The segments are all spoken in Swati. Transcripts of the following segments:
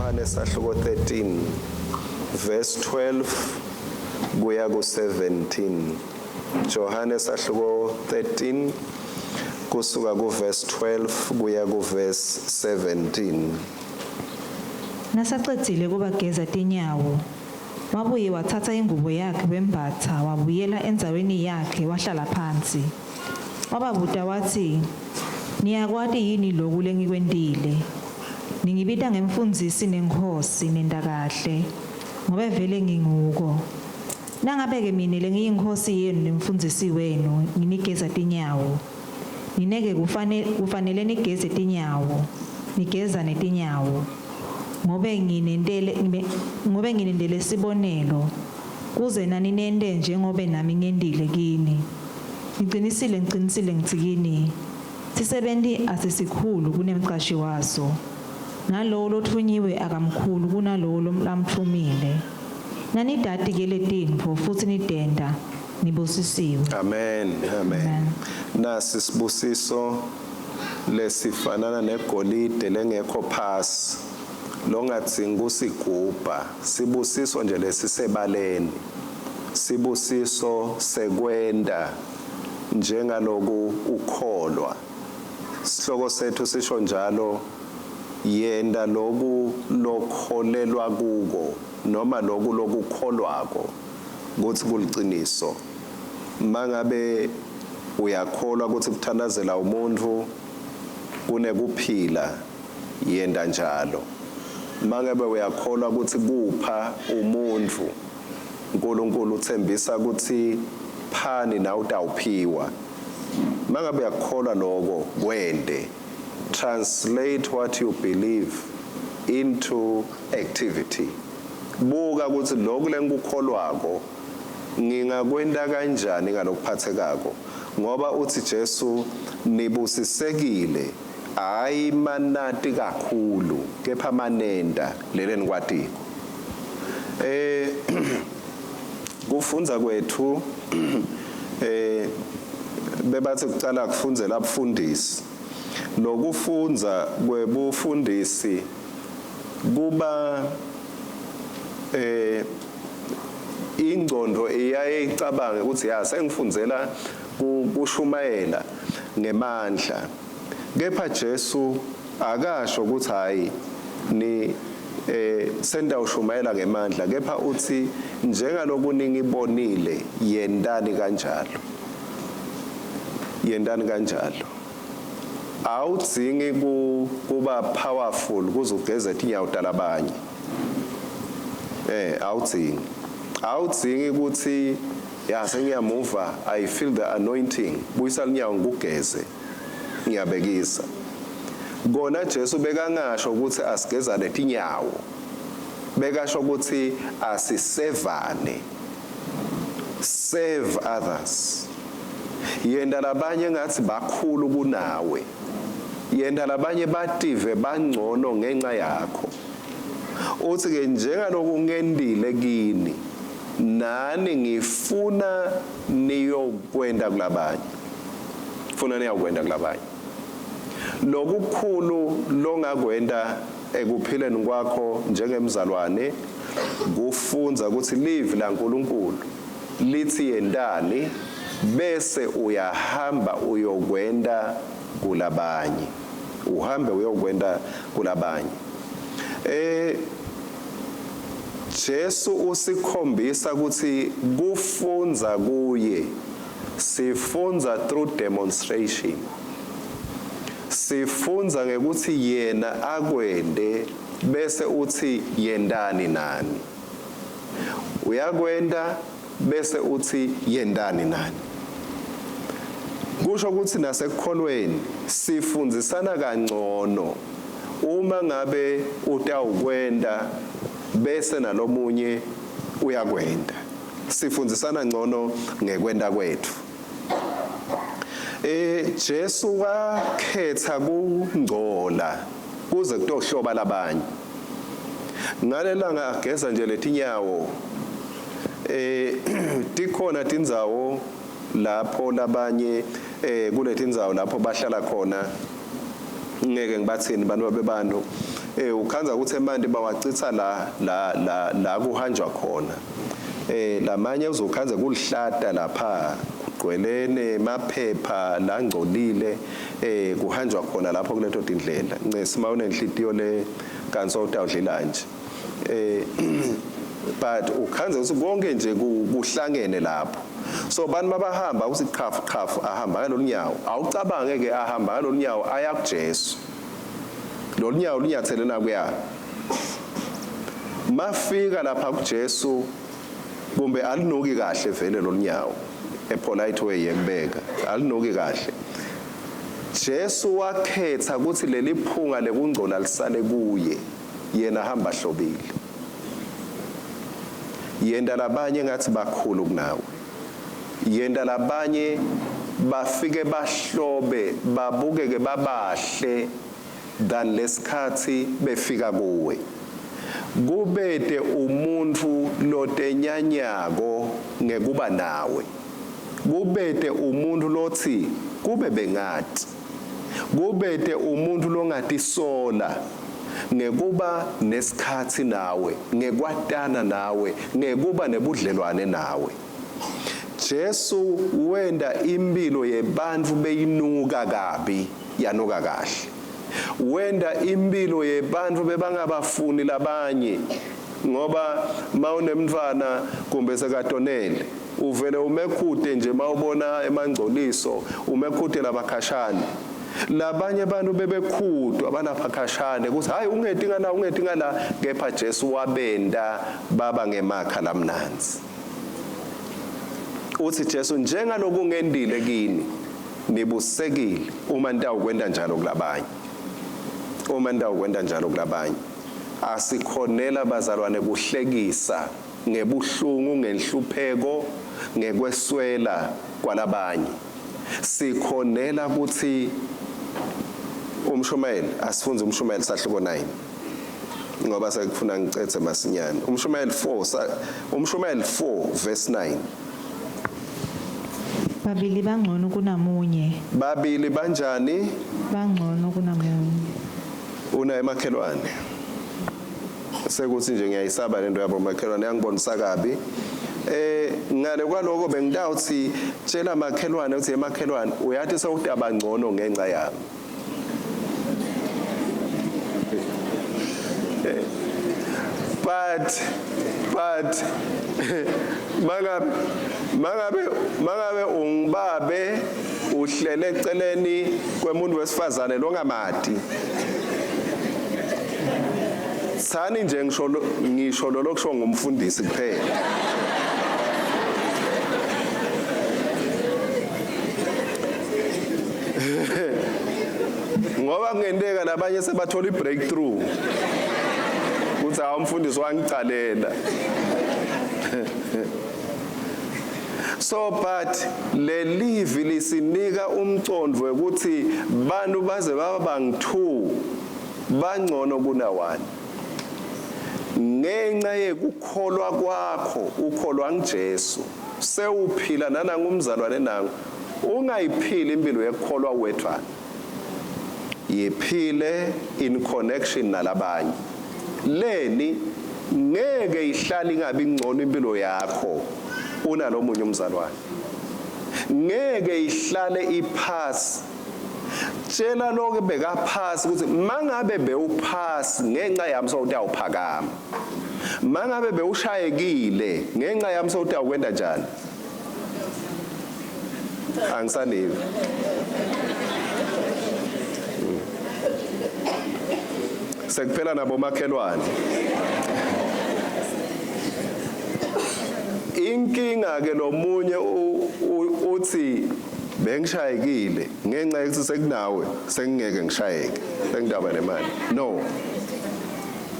Johane sahluko 13 verse 12 kuya ku-17. Johane sahluko 13 kusuka ku-verse 12 kuya ku-verse 17. Nasacedzile kubageza tinyawo, wabuye watsatsa ingubo yakhe wembatsa, wabuyela endzaweni yakhe wahlala phansi. Wababuta watsi, Niyakwati yini loku lengikwentile? Ningibita ngeMfundzisi neNkhosi, nenta kahle, ngobe vele nginguko. Nangabe-ke mine lengiyiNkhosi yenu neMfundzisi wenu nginigeza tinyawo, nine-ke kufanele nigeze tinyawo, nigezane tinyawo. Ngobe nginentele sibonelo, kuze nani nente njengobe nami ngentile kini. Ngicinisile, ngicinisile ngitsi kini, sisebenti asisikhulu kunemcashi waso, nalowo lotfunyiwe akamkhulu kunalowo lamtfumile. Nanitati-ke letintfo futsi nitenta, nibusisiwe. Amen. Amen. Amen. Nasi sibusiso lesifanana negolide lengekho phasi longadzingi kusigubha. Sibusiso nje lesisebaleni. Sibusiso sekwenta njengaloku ukholwa. Sihloko sethu sisho njalo, yenta loku lokholelwa kuko noma loku lokukholwako kutsi kuliciniso. Mangabe uyakholwa kutsi kuthandazela umuntfu kunekuphila, yenta njalo. Mangabe uyakholwa kutsi kupha umuntfu, uNkulunkulu uthembisa kutsi phani nawe utawuphiwa. Mangabe uyakholwa lokho, kwente. Translate what you believe into activity. Buka kutsi lokhu lengikukholwako ngingakwenta kanjani ngalokuphathekako, ngoba uthi Jesu nibusisekile hayi manati kakhulu kepha manenta lele nikwatiko. Kufundza kwethu bebathi kucala kufundzela abufundisi. Lokufundza kwebufundisi kuba ingcondo iyaye icabange ukuthi ya sengifundzela kushumayela ngemandla. Kepha Jesu akasho ukuthi hayi ni senda ushumayela ngemandla, kepha uthi njengaloku ningibonile yentani kanjalo. Yentani kanjalo. Awudzingi kuba powerful kuze ugeze tinyawo talabanye. Awudzingi. Awudzingi ukuthi ya sengiyamuva, I feel the anointing, buyisa linyawo ngikugeze. Ngiyabekisa. Kona Jesu bekangasho ukuthi asigezane tinyawo. Bekasho ukuthi asisevane. Serve others. Yenta labanye ngathi bakhulu kunawe. Yenta labanye bative bangcono ngenxa yakho. Uthi ke njengaloku ngendile kini, nani ngifuna niyokwenta kulabanye. Funa niyakwenta kulabanye. Lokukhulu longakwenta ekuphileni kwakho njengemzalwane kufundza kutsi livi laNkulunkulu lithi yentani, bese uyahamba uyokwenta kulabanye. Uhambe uyokwenta kulabanye. Jesu usikhombisa ukuthi kufundza kuye sifundza through demonstration. Sifundza ngekuthi yena akwente bese uthi yentani nani. Uyakwenta bese uthi yentani nani. Kusho ukuthi nasekukholweni sifundzisana kangcono uma ngabe utawukwenta bese nalomunye uyakwenta. Sifundzisana ngcono ngekwenta kwetfu. Jesu wakhetha kungcola kuze kutohloba labanye. Ngalelanga ageza nje letinyawo, tikhona tindzawo lapho labanye kuletindzawo lapho bahlala khona, ngeke ngibathini bantu babebantu, Ukhandza ukuthi emanti bawacitha la la la la kuhanjwa khona. Lamanye uzokhandza kulihlata lapha kugcwelene maphepha langcolile, kuhanjwa khona lapho kuleto tindlela. Ncesi mawunenhlitiyo le kanti utawudlela nje. But ukhandze ukuthi konke nje kuhlangene lapho. So bantu mabahamba uthi qhafu qhafu ahamba ngalolu nyawo. Awucabange ke ahamba ngalolu nyawo aya kuJesu. Lolu nyawo lunyathele nakuya. Mafika lapha kuJesu kumbe alinuki kahle vele lolu nyawo. A polite way yekubeka. Alinuki kahle. Jesu wakhetha ukuthi leli phunga lekungcola lisale kuye. Yena hamba hlobile. Yenta labanye ngathi bakhulu kunawe. Yenta labanye bafike bahlobe babukeke babahle than lesikhathi befika kuwe. Kubete umuntu lotenyanyako ngekuba nawe. Kubete umuntu lothi kube bengati. Kubete umuntu longatisola ngekuba nesikhathi nawe, ngekwatana nawe, ngekuba nebudlelwane nawe. Jesu wenda impilo yebantfu beyinuka kabi yanuka kahle. Wenda impilo yebantfu bebangabafuni labanye, ngoba mawunemntfwana kumbe sekatonele uvele umekhute nje mawubona emangcoliso, umekhute labakhashane. Labanye abantu bebekhutwa balapha khashane ukuthi hayi ungeti ngala, ungeti ngala, kepha Jesu wabenda baba ngemakha lamnandzi. Uthi Jesu, njengaloku ngendile kini nibusekile uma nitawukwenta njalo kulabanye. Uma nitawukwenta njalo kulabanye. Asikhonela bazalwane kuhlekisa ngebuhlungu, ngenhlupheko, ngekweswela kwalabanye. Sikhonela ukuthi umshumayeli, asifunze umshumayeli sahluko 9. Ngoba sekufuna ngicethe masinyane. Umshumayeli 4, umshumayeli 4 verse 9. Babili bangcono kunamunye. Babili banjani? Bangcono kunamunye. Una emakhelwane. Sekuthi nje ngiyayisaba lento yabo makhelwane, yangibonisa kabi. Ngale kwaloko bengitawuthi tshela makhelwane uthi emakhelwane uyathi sewutaba ngcono ngenxa yami. But mangabe ungibabe uhlele eceleni kwemuntu wesifazane longamati. Sani nje ngisho lo lokusho ngumfundisi kuphela. Ngoba kungenteka labanye sebathola i-breakthrough. Kuthi hawu umfundisi wangicalela. So but lelivi lisinika umcondvo ukuthi bantu baze baba bang2 bangcono kuna 1. Ngenxa yekukholwa kwakho ukholwa nguJesu, sewuphila nanangumzalwane nangu, ungayiphili impilo yekukholwa wedwa. Yiphile in connection nalabanye. Leni ngeke ihlale ingabi ngcono impilo yakho unalomunye umzalwane. Ngeke ihlale iphasi. Tshela lokho bekaphasi ukuthi mangabe bewuphasi ngenxa yami sewutawuphakama. Mangabe bewushayekile ngenxa yami sewutawukwenda njani? Angisanivi. Sekuphela nabomakhelwane. Inkinga ke lomunye uthi bengishayekile ngenxa yokuthi sekunawe sengingeke ngishayeke, sengidaba nemali. No.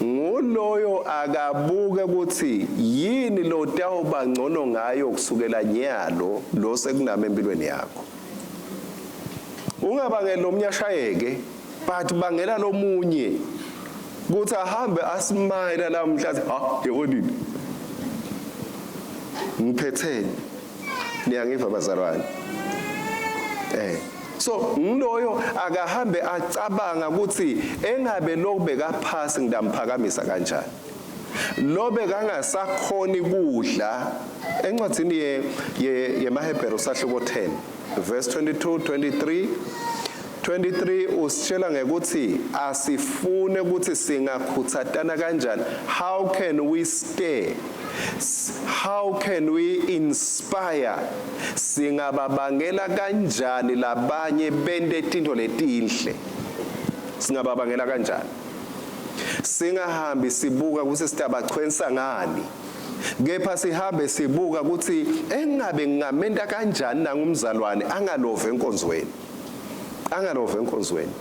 Nguloyo akabuke ukuthi yini lo tawuba ngcono ngayo kusukela nyalo lo sekunami empilweni yakho. Ungabangeli lomunye ashayeke, but bangela lomunye kuthi ahambe asmile lamhla athi ha yebonini ngiphetheni. Niyangiva bazalwane? So ngiloyo akahambe acabanga ukuthi engabe lokubeka phasi ngidamphakamisa kanjani. Lo bekangasakhoni kudla encwadzini ye yemaHebheru sahluko 10 verse 22 23 23 usitshela ngekuthi asifune ukuthi singakhuthatana kanjani. How can we stay? How can we inspire? Singababangela kanjani labanye bente tinto letinhle? Singababangela kanjani? Singahambi sibuka ukuthi sitabachwensa ngani, kepha sihambe sibuka ukuthi engabe ngingamenta kanjani nangumzalwane angalove enkonzweni, angalove enkonzweni.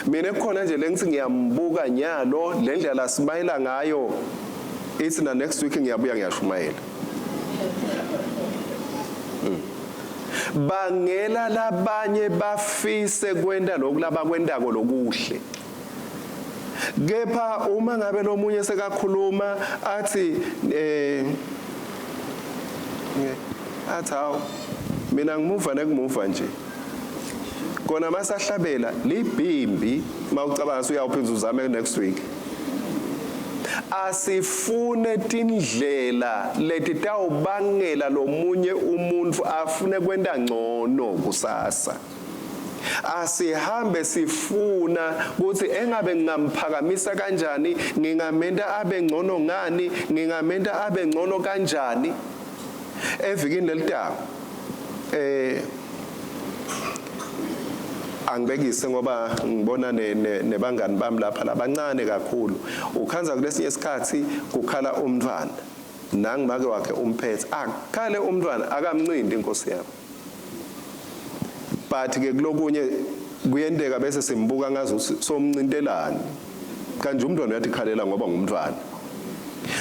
Mina kukhona nje lengithi ngiyambuka nyalo le ndlela simayela ngayo, ithi na next week ngiyabuya ngiyashumayela. Bangela labanye bafise kwenta lokhu labakwentako lokuhle. Kepha uma ngabe lomunye sekakhuluma athi athi hawu mina ngimuva nekumuva nje. Kona masahlabela libhimbi mawucabanga usuyawuphinda uzame next week. Asifune tindlela letitawubangela lomunye umuntu afune kwenta ngcono kusasa. Asihambe sifuna ukuthi engabe ngingamphakamisa kanjani, ngingamenta abe ngcono ngani, ngingamenta abe ngcono kanjani. Evikini lelitako angibekise ngoba ngibona nebangani bami lapha labancane kakhulu. Ukhanza kulesinye isikhathi kukhala umntwana nangimake wakhe umphethe, akukhale umntwana akamncindi inkosi yami. But ke kulokunye kuyenteka bese simbuka ngazo somncintelani kanje umntwana uyathi khalela ngoba ngumntwana.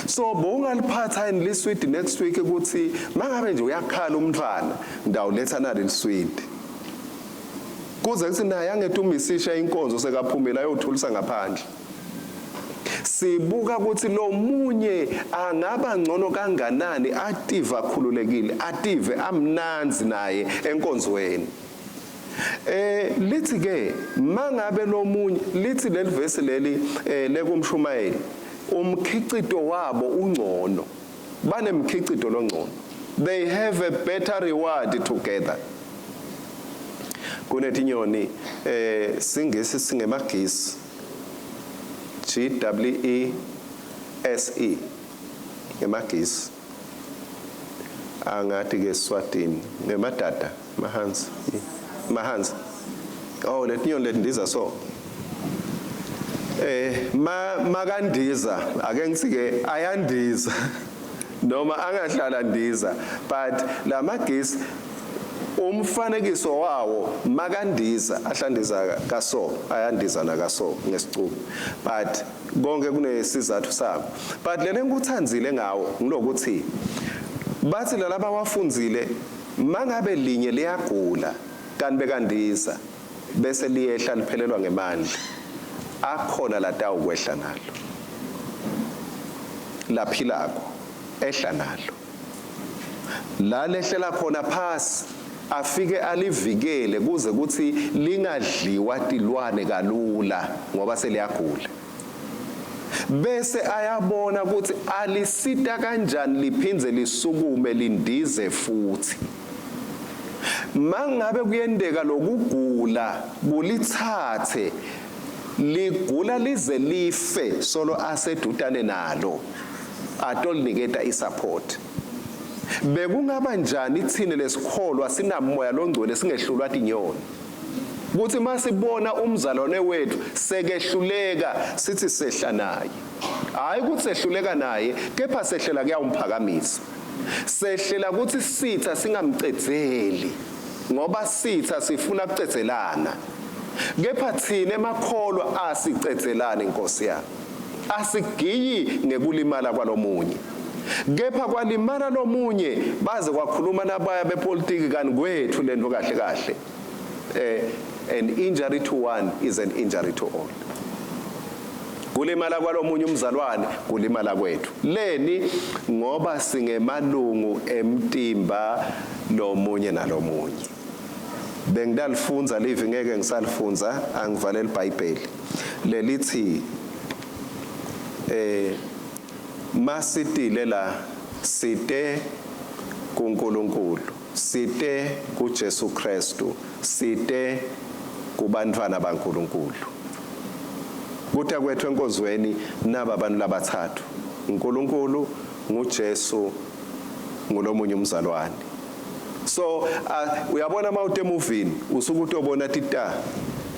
So bowungaliphatha yini liswidi next week ukuthi mangabe nje uyakhala umntwana ndawuletha nali liswidi, kuze kuthi naye angetumisisha inkonzo sekaphumela ayothulisa ngaphandle. Sibuka ukuthi lo munye angaba ngcono kanganani, ative akhululekile, ative amnanzi naye enkonzweni. Lithi ke mangabe lomunye, lithi leli verse leli lekumshumayeli, umkhicito wabo ungcono, banemkhicito longcono, they have a better reward together. Kunetinyoni singisi singemagisi G W E S E ngemagisi, angathi ke Swatini ngemadada mahansi mahansi. Oh, letinyoni letindiza so makandiza, ake ngithi ke ayandiza noma angahlala ndiza, but lamagisi umfanekiso wawo makandiza ahlandiza kaso, ayandiza nakaso ngesicubu, but konke kunesizathu sako. But lena engikuthandzile ngawo ngilokuthi bathi lalaba wafundzile mangabe linye liyagula kanti bekandiza bese liyehla liphelelwa ngemandla, akhona latawukwehla nalo laphilako, ehla nalo la lehlela khona phasi, afike alivikele kuze kuthi lingadliwa tilwane kalula ngoba seliyagula. Bese ayabona ukuthi alisita kanjani liphindze lisukume lindize futhi. Mangabe kuyenteka lokugula kulithathe ligula lize life solo asedutane nalo atoliniketa isupport. Bekungaba njani thine lesikholwa sinamoya longcwele singehlulwa tinyoni? Kuthi masibona umzalwane wethu sekehluleka sithi sehla naye. Hayi ukuthi sehluleka naye, kepha sehlela kuyawumphakamisa. Sehlela ukuthi sitha singamcedzeli ngoba sitha sifuna kucedzelana. Kepha thina emakholwa asicedzelani Nkosi yami. Asigiyi ngekulimala kwalomunye. Kepha kwalimala lomunye baze kwakhuluma nabaya bepolitiki kanti kwethu lento kahle kahle. An injury to one is an injury to all. Kulimala kwalomunye umzalwane kulimala kwethu. Leni ngoba singemalungu emtimba lomunye nalomunye. Bengidalifundza livi ngeke ngisalifundza, angivale iBhayibheli. Lelithi masitile la site kuNkulunkulu, site kuJesu Kristu, site kubantwana baNkulunkulu. Kuta kwethu enkonzweni naba abantu labathathu: uNkulunkulu, nguJesu, ngulomunye umzalwane. So uyabona mawute emovini usuke utobona tita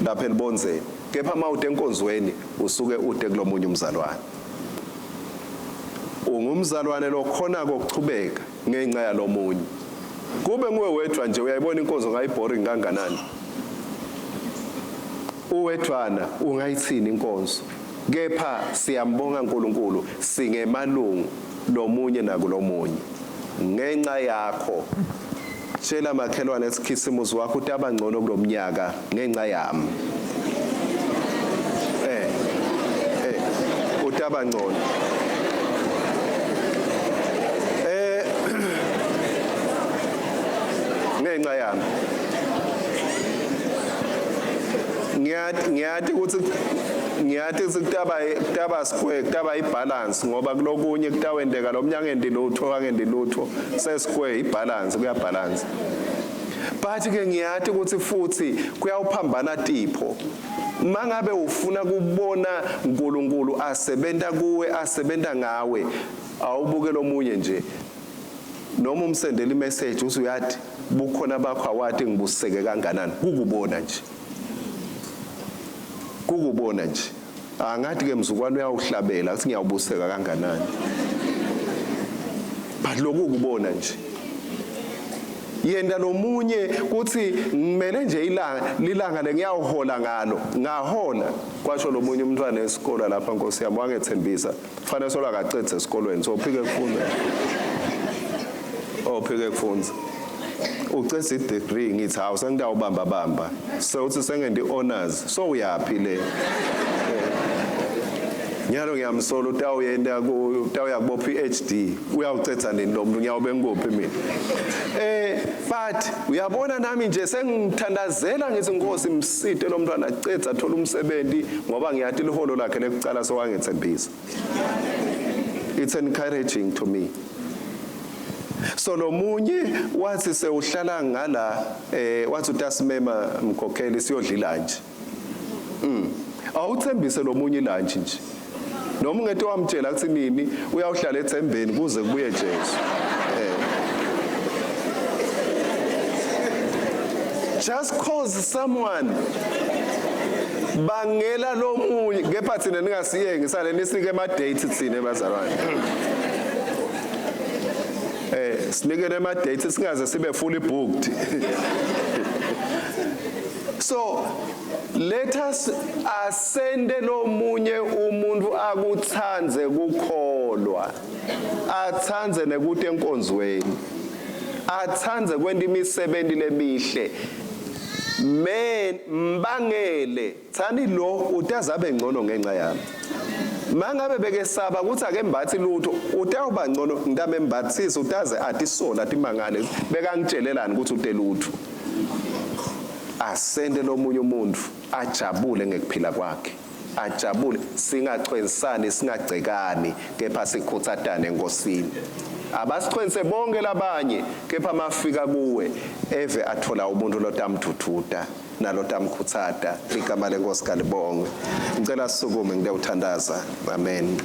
lapha elibondzeni, kepha mawute enkonzweni usuke ute kulomunye umzalwane. Ungumzalwane lokhona kokuchubeka ngenxa yalomunye. Kube nguwe wedwa nje uyayibona inkonzo ngayiboring kanganani. Uwedwana ungayithini inkonzo? Kepha siyambonga uNkulunkulu, singemalungu lomunye nakulomunye. Ngenxa yakho tshela makhelwane esikhisimusi wakho utaba ngcono kulomnyaka ngenxa yami. Utaba ngcono. Ngenxa yami. Ngiyati ukuthi kutaba square, kutaba ibalance, ngoba kulokunye kutawendeka lo mnyaka ngendi lutho, angendi lutho, se square ibalance, kuyabalance. But ke ngiyati ukuthi futhi kuyawuphambana tipho. Mangabe ufuna kubona uNkulunkulu asebenta kuwe, asebenta ngawe, awubuke lomunye nje. Noma umsendele imessage uthi uyati bukhona bakho awati ngibuseke kanganani, kukubona nje. Kukubona nje. Angathi ke mzukwane uyawuhlabela athi ngiyawubuseka kanganani. But lokhu ukubona nje. Yenda lomunye kuthi ngimele nje ilanga, lilanga lengiyawuhola ngalo, ngahola. Kwasho lomunye umntwana esikole lapha Nkosi yami wangethembisa, fanele sola akacedze esikolweni, so uphike kufunda. Ophike kufunda. Ucedze i-degree ngithi hawu sengidawubamba bamba. Sewuthi sengendi honors, so uyapi le? Nyalo ngiyamsola utawuyenda ku utawuya kubo PhD, uyawucedza nini lo muntu ngiyawube ngikuphi mina? But uyabona nami nje sengithandazela ngithi Nkosi msite lo mntwana acedze athole umsebenzi ngoba ngiyathi liholo lakhe lekucala sowangethembisa. It's encouraging to me. So lomunye wathi sewuhlala ngala wathi utasimema mkhokheli siyodla ilunch. Awuthembise lomunye ilunch nje. Noma ungete wamtshela kuthi nini uyawuhlala ethembeni kuze kubuye Jesu. Just cause someone bangela lomunye kepha thina ningasiyengi sale nisinike ama dates thina bazalwane. Sinike ama dates singaze sibe fully booked. So let us asende lomunye umuntu akuthandze kukholwa, athandze nekuthi enkonzweni, athandze kwenta imisebenzi lemihle. Men mbangele thani lo utazabe ngcono ngenxa yami. Mangabe bekesaba ukuthi ake mbathi lutho utawuba ngcono ngitamembathisa utaze athi sola athi mangale bekangitshelelani ukuthi ute lutho. Asende lomunye umuntu ajabule ngekuphila kwakhe, ajabule, singachwensani singagcekani kepha sikhuthatane enkosini. Abasichwense bonke labanye kepha mafika kuwe eve athola umuntu lotamthuthuta nalotamkhuthata. Igama lenkosi kalibongwe. Ngicela sisukume ngiyawuthandaza. Amen.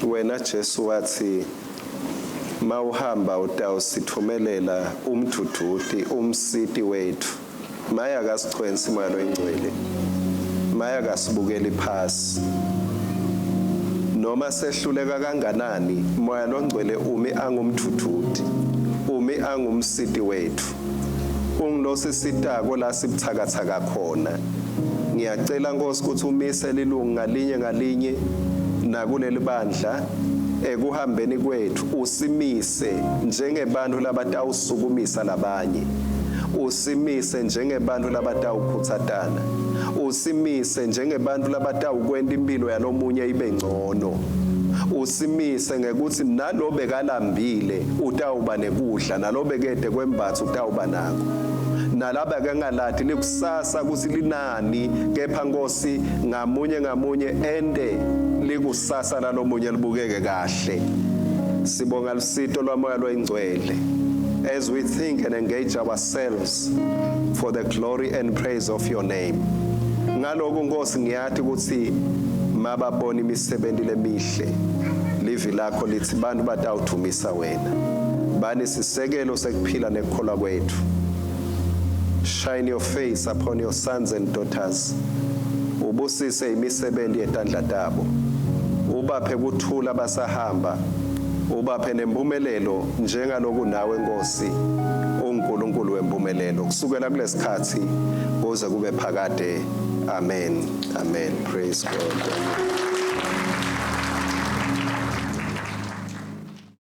Wena Jesu wathi mawuhamba utawusithumelela umduduti, umsiti wethu. Maya akasichwensi moya loyingcwele, maya akasibukeli phasi. Noma sehluleka kanganani, moya longcwele umi angumduduti, umi angumsiti wethu. Ungilosisitako la sibuthakathaka khona. Ngiyacela Nkosi ukuthi umise lilungu ngalinye ngalinye nakuleli bandla ekuhambeni kwethu, usimise njengebantu labatawusukumisa labanye. Usimise njengebantu labatawukhutsatana, usimise njengebantu labatawukwenta impilo yalomunye ibe ngcono, usimise ngekutsi nalo bekalambile utawuba nekudla, nalo bekete kwembatsa utawuba nako, nalaba kengalati likusasa kutsi linani, kepha Nkosi, ngamunye ngamunye ente likusasa lalomunye libukeke kahle. Sibonga lusito lwaMoya loyiNgcwele as we think and engage ourselves for the glory and praise of your name. Ngaloko, Nkosi, ngiyati kutsi mababona imisebenti lemihle, livi lakho lithi bantu batawudvumisa wena. Bani sisekelo sekuphila nekukholwa kwetfu. Shine your face upon your sons and daughters, ubusise imisebenti yetandla tabo, ubaphe kuthula basahamba, ubaphe nempumelelo njengaloku nawe, Nkosi, uNkulunkulu wempumelelo, kusukela kulesikhathi kuze kube phakade. Amen, amen. Praise God.